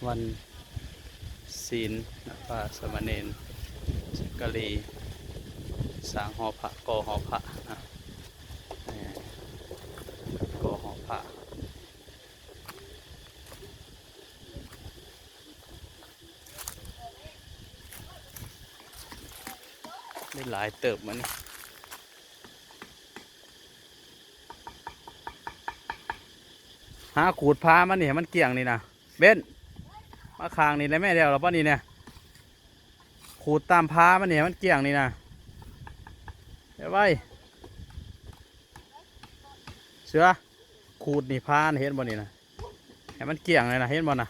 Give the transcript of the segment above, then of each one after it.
ວັນສິນນະ ພະສາມະເນນ ຈັກກະລີ ສ້າງຫໍພະ ກໍ່ຫໍພະນະ ແມ່ນ ກໍ່ຫໍພະ ໄດ້ຫຼາຍເຕີບມື້ນີ້. ຫາຂູດພາມັນນີ້ໃຫ້ມັນກ້ຽງນີ້ນະ ເບັ້ນ ມາຂ້າງນີ້ແຫຼະແມ່ ແລ້ວລະບໍ່ນີ້ນະ ຂູດຕາມພາມັນນີ້ໃຫ້ມັນກ້ຽງນີ້ນະ ໄວໆ ເສືອ ຂູດນີ້ພານ ເຫັນບໍ່ນີ້ນະ ໃຫ້ມັນກ້ຽງເລີຍນະ ເຫັນບໍ່ນະ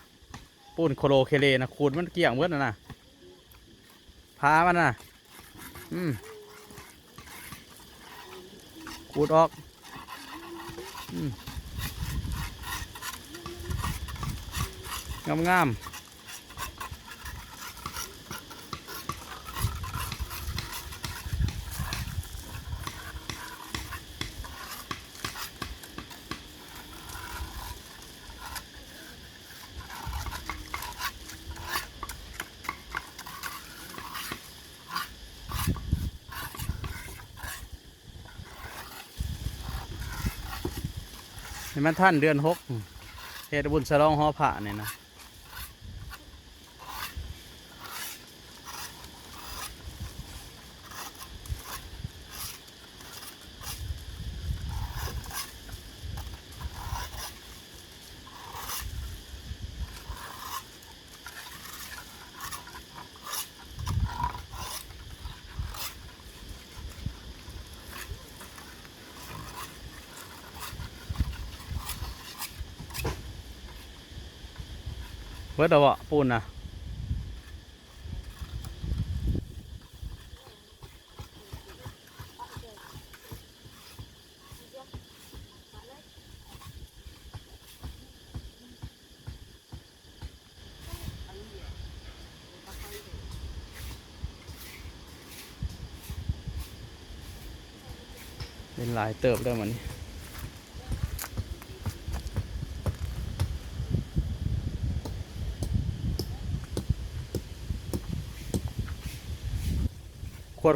ປູນໂຄໂລເຄເລນະ ຂູດມັນກ້ຽງເບິດຫັ້ນນະ ພາມັນນະ ອືມ ຂູດອອກ ອືມ ງາມໆ. ໃຫ້ມັນທັນເດືອນຫົກ ເຮັດບຸນສະຫຼອງຫໍພະນີ້ນະ. ເບິດແລ້ວເບາະ ປູນນະ? ເປັນຫຼາຍເຕີບແລ້ວມື້ນີ້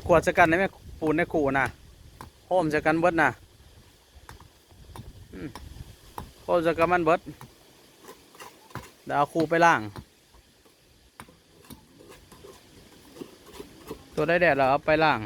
ຂວດໆ ໃສ່ກັນໄດ້ແມ່ ປູນໃນຄູ່ນະ ໂຮມໃສ່ກັນເບິດນະ. ອືມ ໂຄມໃສ່ກັບມັນເບິດ ແລ້ວເອົາຄູ່ໄປລ້າງ ຕົວໃດແດດແລ້ວເອົາໄປລ້າງ